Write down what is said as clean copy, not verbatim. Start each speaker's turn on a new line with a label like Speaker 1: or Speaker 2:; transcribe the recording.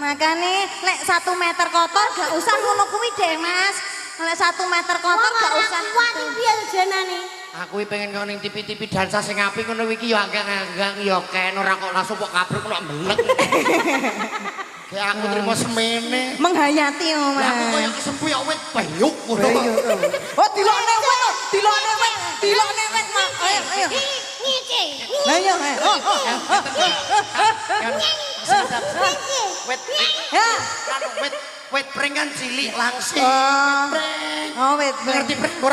Speaker 1: Makane lek 1 meter kotor gak usah ngono kuwi deh, Mas. Lek 1 meter kotor gak usah.
Speaker 2: Kuat iki piye tujuanane?
Speaker 3: Aku iki pengen ngono ning TV-TV dansa sing apik ngono iki ya anggang-anggang ya ken ora kok langsung kok kabruk kok mblek. Kayak aku trimo semene.
Speaker 1: Menghayati, oh,
Speaker 3: Lah aku koyo
Speaker 1: Mas.
Speaker 3: kesempuyok wit peyuk ngono.
Speaker 1: Oh, dilokne wit, oh, dilokne wit, dilokne wit, Mak. Ayo, ayo.
Speaker 2: Ngece.
Speaker 1: Lah iya, ayo. Oh, oh.
Speaker 3: Kan wit
Speaker 1: Ya.
Speaker 3: kan wit wit pring kan cilik langsing.
Speaker 1: Oh.
Speaker 3: Pring.
Speaker 1: Oh, wit pring.
Speaker 3: Ngerti pring ora?